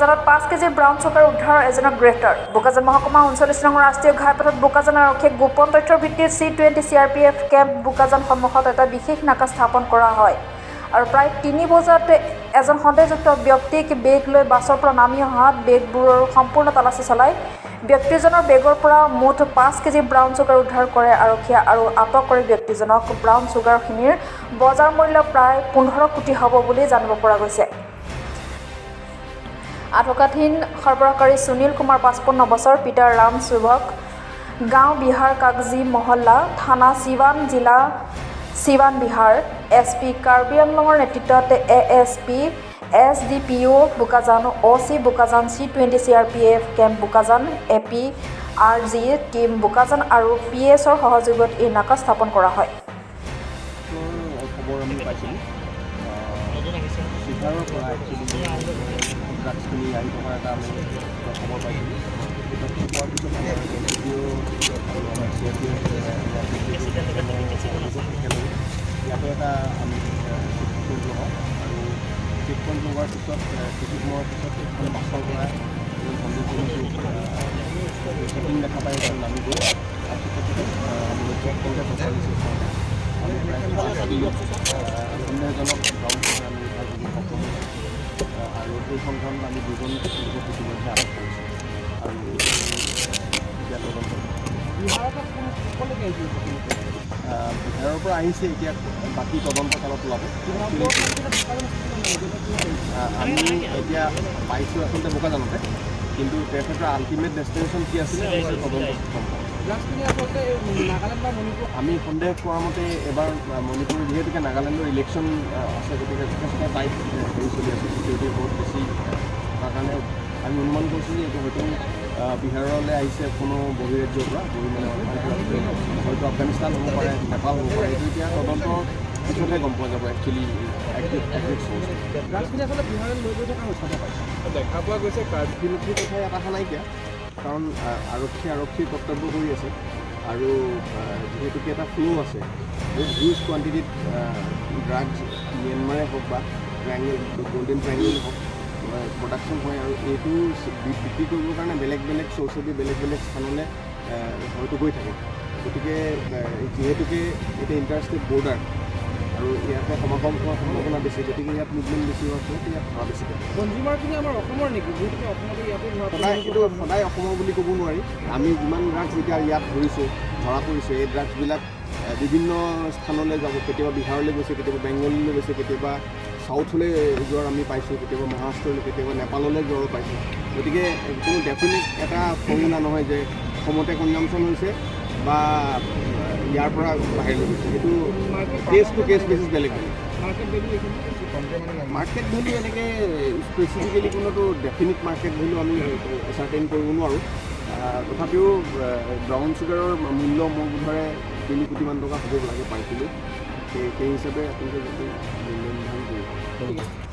বোকাজানত 5 KG brown sugar উদ্ধাৰ, এজনক গ্ৰেপ্তাৰ। বোকাজান মহকুমা 39 নং ৰাষ্ট্ৰীয় ঘাইপথত বোকাজান আৰক্ষীয়ে গোপন তথ্যৰ ভিত্তিত C20 CRPF camp Bokajan সন্মুখত এটা বিশেষ নাকা স্থাপন কৰা হয় আৰু প্ৰায় 3 বজাত এজন সন্দেহযুক্ত ব্যক্তিক বেগ লৈ বাছৰ পৰা নামি অহাত বেগবোৰৰ সম্পূৰ্ণ তালাচী চলাই ব্যক্তিজনৰ বেগৰ পৰা মুঠ 5 কেজি ব্ৰাউন চুগাৰ উদ্ধাৰ কৰে আৰক্ষীয়ে আৰু আটক কৰে ব্যক্তিজনক। ব্ৰাউন চুগাৰখিনিৰ বজাৰ মূল্য প্ৰায় 15 কোটি হ'ব বুলি জানিব পৰা গৈছে। আটকাধীন সৰবৰাহকাৰী সুনীল কুমাৰ, 55 বছৰ, পিতা ৰাম সেৱক, গাঁও বিহাৰ কাগজি মহল্লা, থানা চিৱান, জিলা চিৱান, বিহাৰ। এছ পি কাৰ্বি আংলঙৰ নেতৃত্বত এএছপি, এছডিপিঅ' Bokajan, O' C Bokajan, C20 CRPF camp Bokajan, APRG team Bokajan আৰু পি এছৰ সহযোগত এই নাকা স্থাপন কৰা হয়। খবৰ আমি পাইছিলোঁ, চিভাৰৰ পৰা একচুৱেলি ড্ৰাগছখিনি আহি থকাৰ এটা আমি খবৰ পাইছিলোঁ। সেই তথ্য পোৱাৰ পিছত আমাৰ এনচিপিও আৰু আমাৰ চিআৰপিএফ একেলগে ইয়াতে এটা আমি চেক পইণ্ট লগাওঁ আৰু চেক পইণ্ট লগোৱাৰ পিছত কিছু সময়ৰ পিছত এখন বাছৰ পৰা এজন সন্দেহজনক চেকিং দেখা পাই তেওঁ নামি গ'ল। তাৰপিছত তেখেতক আমি চেক কৰোঁতে, প্ৰপাৰলি চেক কৰোঁতে আমি প্ৰায় 5 কিলো সন্দেহজনক ব্ৰাউন চুগাৰ আমি উদ্ধাৰ কৰিবলৈ সক্ষম হৈছোঁ আৰু এই সংক্ৰান্তত আমি দুজন লোকক ইতিমধ্যে আটক কৰিছোঁ আৰু এতিয়া তদন্ত বিহাৰৰ পৰা আহিছে। এতিয়া বাকী তদন্ত কালত ওলাব। আমি এতিয়া পাইছোঁ আচলতে বোকাজানতে, কিন্তু তেখেতৰ আল্টিমেট ডেষ্টিনেশ্যন কি আছিলে, আমি তদন্ত গম পাম। আমি সন্দেহ কৰা মতে এবাৰ মণিপুৰ, যিহেতুকে নাগালেণ্ডৰ ইলেকশ্যন আছে, গতিকে যথেষ্ট টাইট হেৰি চলি আছে, ছিকিউৰিটি বহুত বেছি থকাৰ কাৰণে আমি অনুমান কৰিছোঁ যে এইটো হয়তো বিহাৰলৈ আহিছে কোনো বহিৰাজ্যৰ পৰা, বহি মানে আন্তঃৰাষ্ট্ৰীয়, হয়তো আফগানিস্তান হ'ব পাৰে, নেপাল হ'ব পাৰে। এইটো এতিয়া তদন্তৰ পিছতহে গম পোৱা যাব একচুৱেলি একজেক্ট চ'ৰ্চ। দেখা পোৱা গৈছে। গাফিলতিৰ কথা ইয়াত অহা নাইকিয়া, কাৰণ আৰক্ষীয়ে আৰক্ষীৰ কৰ্তব্য কৰি আছে আৰু যিহেতুকে এটা ফ্ল' আছে, বহুত হিউজ কোৱান্টিটিত ড্ৰাগছ ম্যানমাৰে হওক বা ট্ৰাইংগল, গল্ডেন ট্ৰাইংগল হওক, প্ৰডাকশ্যন হয় আৰু এইটো বিক্ৰী কৰিবৰ কাৰণে বেলেগ বেলেগ চ'ৰ্চেদি বেলেগ বেলেগ স্থানলৈ হয়তো গৈ থাকে। গতিকে যিহেতুকে এতিয়া ইণ্টাৰষ্টেট বৰ্ডাৰ আৰু ইয়াতে সমাগম হোৱাৰ সম্ভাৱনা বেছি, গতিকে ইয়াত মুভমেণ্ট বেছি হোৱাৰ ফলত ইয়াত ধৰা বেছি পৰে। কনজিউমাৰখিনি আমাৰ অসমৰ নেকি, যিহেতুকে অসমতে ইয়াতে ধৰা? সদায় এইটো সদায় অসমৰ বুলি ক'ব নোৱাৰি। আমি যিমান ড্ৰাগছ এতিয়া ইয়াত ধৰিছোঁ, ধৰা পৰিছে, এই ড্ৰাগছবিলাক বিভিন্ন স্থানলৈ যাব। কেতিয়াবা বিহাৰলৈ গৈছে, কেতিয়াবা বেংগললৈ গৈছে, কেতিয়াবা চাউথলৈ যোৱাৰ আমি পাইছোঁ, কেতিয়াবা মহাৰাষ্ট্ৰলৈ, কেতিয়াবা নেপাললৈ যোৱাৰো পাইছোঁ। গতিকে কোনো ডেফিনেট এটা ফৰ্মুলা নহয় যে অসমতে কনজামশ্যন হৈছে বা ইয়াৰ পৰা বাহিৰলৈ গৈছে। সেইটো কেছ টু কেছ বেচিছ বেলেগ বেলেগ। মাৰ্কেট ভেলু এইখিনি? মাৰ্কেট ভেলু এনেকৈ স্পেচিফিকেলি কোনোটো ডেফিনিট মাৰ্কেট ভেলু আমি এচাৰ্টেইন কৰিব নোৱাৰোঁ। তথাপিও ব্ৰাউন চুগাৰৰ মূল্য মোৰ বোধেৰে 3 কোটিমান টকা হ'ব লাগে পাৰ কিলো। সেই হিচাপে আপোনালোকে যিটো মূল্য নিৰ্ধাৰণ কৰিব।